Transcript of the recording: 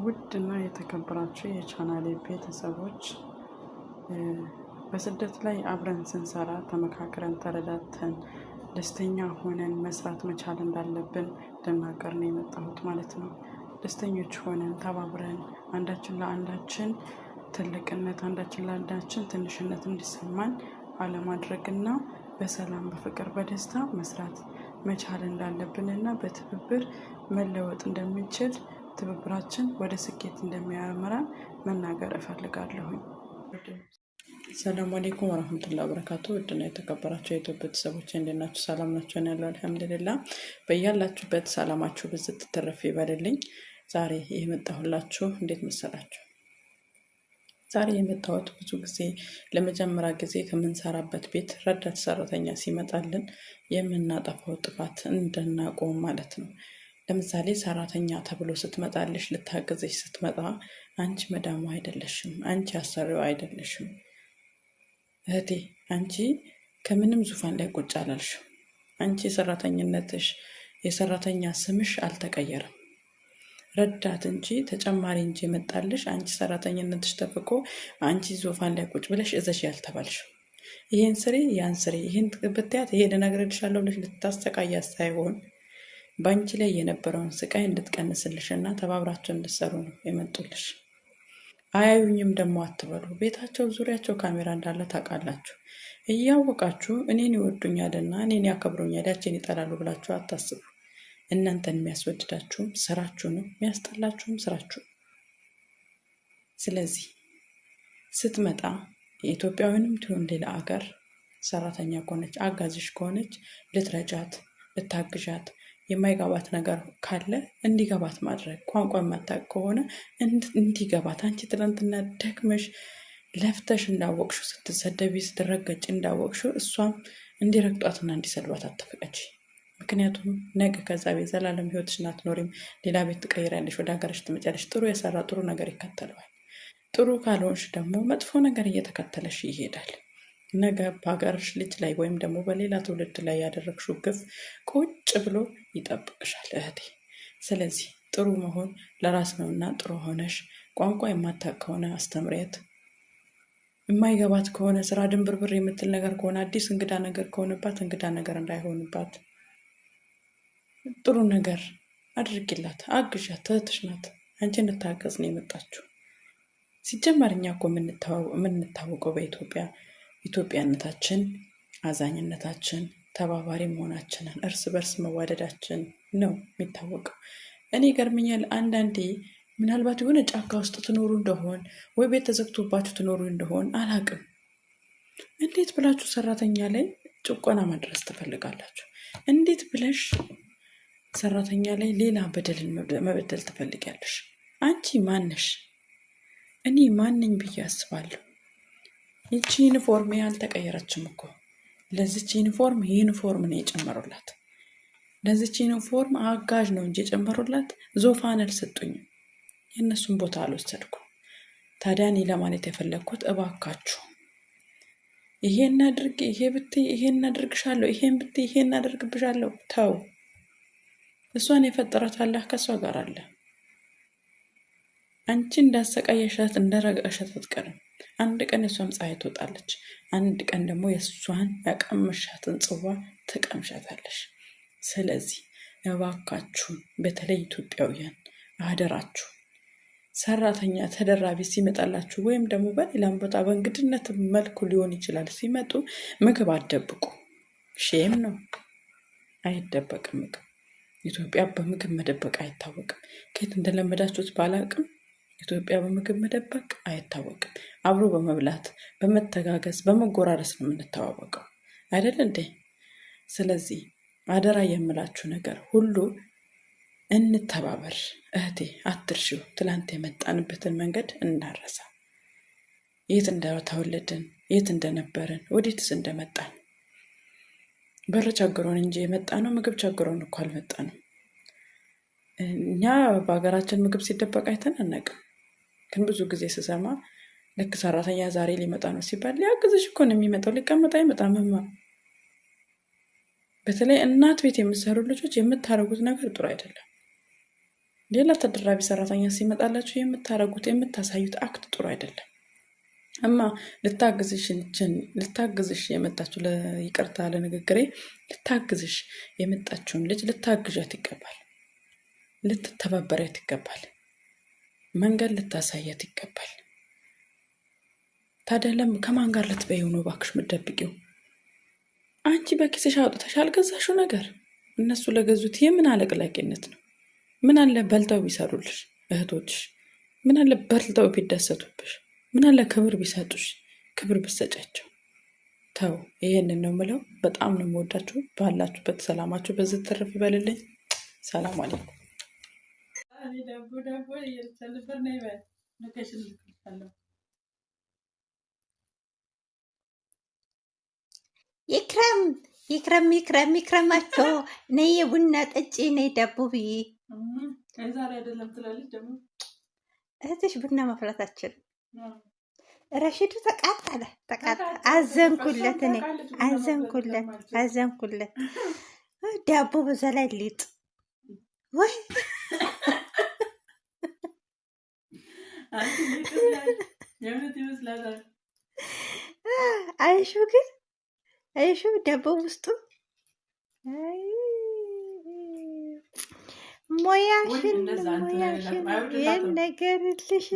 ውድ እና የተከበራችሁ የቻናሌ ቤተሰቦች፣ በስደት ላይ አብረን ስንሰራ ተመካክረን፣ ተረዳድተን፣ ደስተኛ ሆነን መስራት መቻል እንዳለብን ልናገር ነው የመጣሁት ማለት ነው። ደስተኞች ሆነን፣ ተባብረን፣ አንዳችን ለአንዳችን ትልቅነት፣ አንዳችን ለአንዳችን ትንሽነት እንዲሰማን አለማድረግና በሰላም፣ በፍቅር፣ በደስታ መስራት መቻል እንዳለብን እና በትብብር መለወጥ እንደምንችል፣ ትብብራችን ወደ ስኬት እንደሚያመራን መናገር እፈልጋለሁኝ። ሰላም አሌይኩም ወረህመቱላሂ ወበረካቱ። ውድና የተከበራችሁ የኢትዮጵያ ቤተሰቦች፣ እንዴት ናችሁ? ሰላም ናችሁ? ያለው አልሐምዱሊላህ። በያላችሁበት ሰላማችሁ ብዝት ትርፍ ይበልልኝ። ዛሬ የመጣሁላችሁ እንዴት መሰላችሁ? ዛሬ የመጣሁት ብዙ ጊዜ ለመጀመሪያ ጊዜ ከምንሰራበት ቤት ረዳት ሰራተኛ ሲመጣልን የምናጠፋው ጥፋት እንድናቆም ማለት ነው። ለምሳሌ ሰራተኛ ተብሎ ስትመጣልሽ፣ ልታግዝሽ ስትመጣ አንቺ መዳሙ አይደለሽም፣ አንቺ አሰሪው አይደለሽም። እህቴ፣ አንቺ ከምንም ዙፋን ላይ ቁጭ አላልሽም። አንቺ የሰራተኝነትሽ የሰራተኛ ስምሽ አልተቀየረም። ረዳት እንጂ፣ ተጨማሪ እንጂ የመጣልሽ አንቺ ሰራተኝነትሽ ተፍቆ አንቺ ዙፋን ላይ ቁጭ ብለሽ እዘሽ ያልተባልሽም። ይሄን ስሪ፣ ያን ስሪ፣ ይሄን ብትያት ይሄን እነግርልሻለሁ ብለሽ ልታሰቃያት ሳይሆን በአንቺ ላይ የነበረውን ስቃይ እንድትቀንስልሽ እና ተባብራቸው እንድትሰሩ ነው የመጡልሽ። አያዩኝም ደግሞ አትበሉ። ቤታቸው ዙሪያቸው ካሜራ እንዳለ ታውቃላችሁ። እያወቃችሁ እኔን ይወዱኛልና እኔን ያከብሩኛል፣ ያችን ይጠላሉ ብላችሁ አታስቡ። እናንተን የሚያስወድዳችሁም ስራችሁ ነው፣ የሚያስጠላችሁም ስራችሁ ነው። ስለዚህ ስትመጣ የኢትዮጵያውያንም ትሁን ሌላ አገር ሰራተኛ ከሆነች፣ አጋዝሽ ከሆነች፣ ልትረጃት፣ ልታግዣት፣ የማይገባት ነገር ካለ እንዲገባት ማድረግ፣ ቋንቋ የማታውቅ ከሆነ እንዲገባት፣ አንቺ ትናንትና ደክመሽ ለፍተሽ እንዳወቅሽው፣ ስትሰደቢ ስትረገጭ እንዳወቅሽው እሷም እንዲረግጧትና እንዲሰድቧት አትፍቀጂ። ምክንያቱም ነገ ከዛ ቤት ዘላለም ህይወትሽን አትኖሪም። ሌላ ቤት ትቀይሪያለሽ፣ ወደ ሀገርሽ ትመጫለሽ። ጥሩ የሰራ ጥሩ ነገር ይከተለዋል። ጥሩ ካልሆንሽ ደግሞ መጥፎ ነገር እየተከተለሽ ይሄዳል። ነገ በሀገርሽ ልጅ ላይ ወይም ደግሞ በሌላ ትውልድ ላይ ያደረግሽው ግፍ ቁጭ ብሎ ይጠብቅሻል እህቴ። ስለዚህ ጥሩ መሆን ለራስ ነውና ጥሩ ሆነሽ ቋንቋ የማታውቅ ከሆነ አስተምሪያት። የማይገባት ከሆነ፣ ስራ ድንብርብር የምትል ነገር ከሆነ፣ አዲስ እንግዳ ነገር ከሆነባት፣ እንግዳ ነገር እንዳይሆንባት ጥሩ ነገር አድርጊላት፣ አግዣት። እህትሽ ናት፣ አንቺ እንድታገዝ ነው የመጣችው። ሲጀመር እኛ እኮ የምንታወቀው በኢትዮጵያ ኢትዮጵያነታችን፣ አዛኝነታችን፣ ተባባሪ መሆናችንን፣ እርስ በርስ መዋደዳችን ነው የሚታወቀው። እኔ ይገርመኛል አንዳንዴ፣ ምናልባት የሆነ ጫካ ውስጥ ትኖሩ እንደሆን ወይ ቤት ተዘግቶባችሁ ትኖሩ እንደሆን አላቅም። እንዴት ብላችሁ ሰራተኛ ላይ ጭቆና ማድረስ ትፈልጋላችሁ? እንዴት ብለሽ ሰራተኛ ላይ ሌላ በደልን መበደል ትፈልጊያለሽ? አንቺ ማነሽ? እኔ ማነኝ ብዬ አስባለሁ። ይቺ ዩኒፎርም አልተቀየረችም እኮ። ለዚች ዩኒፎርም ዩኒፎርም ነው የጨመሩላት። ለዚች ዩኒፎርም አጋዥ ነው እንጂ የጨመሩላት ዙፋን አልሰጡኝም። የእነሱን ቦታ አልወሰድኩም። ታዲያ እኔ ለማለት የፈለግኩት እባካችሁ ይሄን አድርግ፣ ይሄ ብትይ ይሄን አድርግሻለሁ፣ ይሄን ብትይ ይሄን አድርግብሻለሁ። ተው። እሷን የፈጠራት አላህ ከእሷ ጋር አለ። አንቺ እንዳሰቃየሻት፣ እንደረገጥሻት አትቀርም። አንድ ቀን የእሷም ፀሐይ ትወጣለች። አንድ ቀን ደግሞ የእሷን ያቀመሻትን ጽዋ ትቀምሻታለሽ። ስለዚህ እባካችሁ በተለይ ኢትዮጵያውያን አደራችሁ፣ ሰራተኛ ተደራቢ ሲመጣላችሁ ወይም ደግሞ በሌላም ቦታ በእንግድነት መልኩ ሊሆን ይችላል፣ ሲመጡ ምግብ አትደብቁ። Shame ነው፣ አይደበቅም ምግብ። ኢትዮጵያ በምግብ መደበቅ አይታወቅም። ከየት እንደለመዳችሁት ባላቅም ኢትዮጵያ በምግብ መደበቅ አይታወቅም። አብሮ በመብላት፣ በመተጋገዝ፣ በመጎራረስ ነው የምንተዋወቀው አይደል እንዴ? ስለዚህ አደራ የምላችሁ ነገር ሁሉ እንተባበር። እህቴ፣ አትርሺው፣ ትላንት የመጣንበትን መንገድ እንዳረሳ፣ የት እንደተወለድን፣ የት እንደነበርን፣ ወዴትስ እንደመጣን። በር ቸግሮን እንጂ የመጣ ነው ምግብ ቸግሮን እኮ አልመጣንም። እኛ በሀገራችን ምግብ ሲደበቅ አይተን አናውቅም። ግን ብዙ ጊዜ ስሰማ ልክ ሰራተኛ ዛሬ ሊመጣ ነው ሲባል ሊያግዝሽ እኮ ነው የሚመጣው፣ ሊቀመጥ አይመጣም። በተለይ እናት ቤት የምትሰሩ ልጆች የምታደርጉት ነገር ጥሩ አይደለም። ሌላ ተደራቢ ሰራተኛ ሲመጣላችሁ የምታረጉት የምታሳዩት act ጥሩ አይደለም። እማ ልታግዝሽ የመጣችው፣ ይቅርታ ለንግግሬ፣ ልታግዝሽ የመጣችውን ልጅ ልታግዣት ይገባል። ልትተባበሪያት ይገባል። መንገድ ልታሳያት ይገባል። ታዲያ ከማን ጋር ልትበይው ነው እባክሽ የምትደብቂው? አንቺ በኪስሽ አውጥተሽ አልገዛሽው ነገር እነሱ ለገዙት የምን አለቅላቂነት ነው? ምን አለ በልተው ቢሰሩልሽ እህቶችሽ? ምን አለ በልተው ቢደሰቱብሽ? ምን አለ ክብር ቢሰጡሽ? ክብር ብትሰጫቸው። ተው፣ ይሄንን ነው ምለው። በጣም ነው የምወዳችሁ። ባላችሁበት ሰላማችሁ በዚህ ትርፍ ይበልልኝ። ሰላም አለይኩም። ይክረም ይክረም ይክረም ይክረማቸው። ነይ የቡና ጠጪ፣ ነይ ዳቦ ብዬ። ዛሬ አይደለም ትላለች ደግሞ። እህትሽ ቡና ማፍላት አትችልም። ረሽዱ ተቃጠለ ተቃጠለ። አዘንኩለት፣ እኔ አዘንኩለት አዘንኩለት። ዳቦ በዛ ላይ ሊጥ ወይ። አይሹ ግን አይሹ ዳቦ ውስጡ ሞያሽን ሞያሽን ይህን ነገር ልሽ።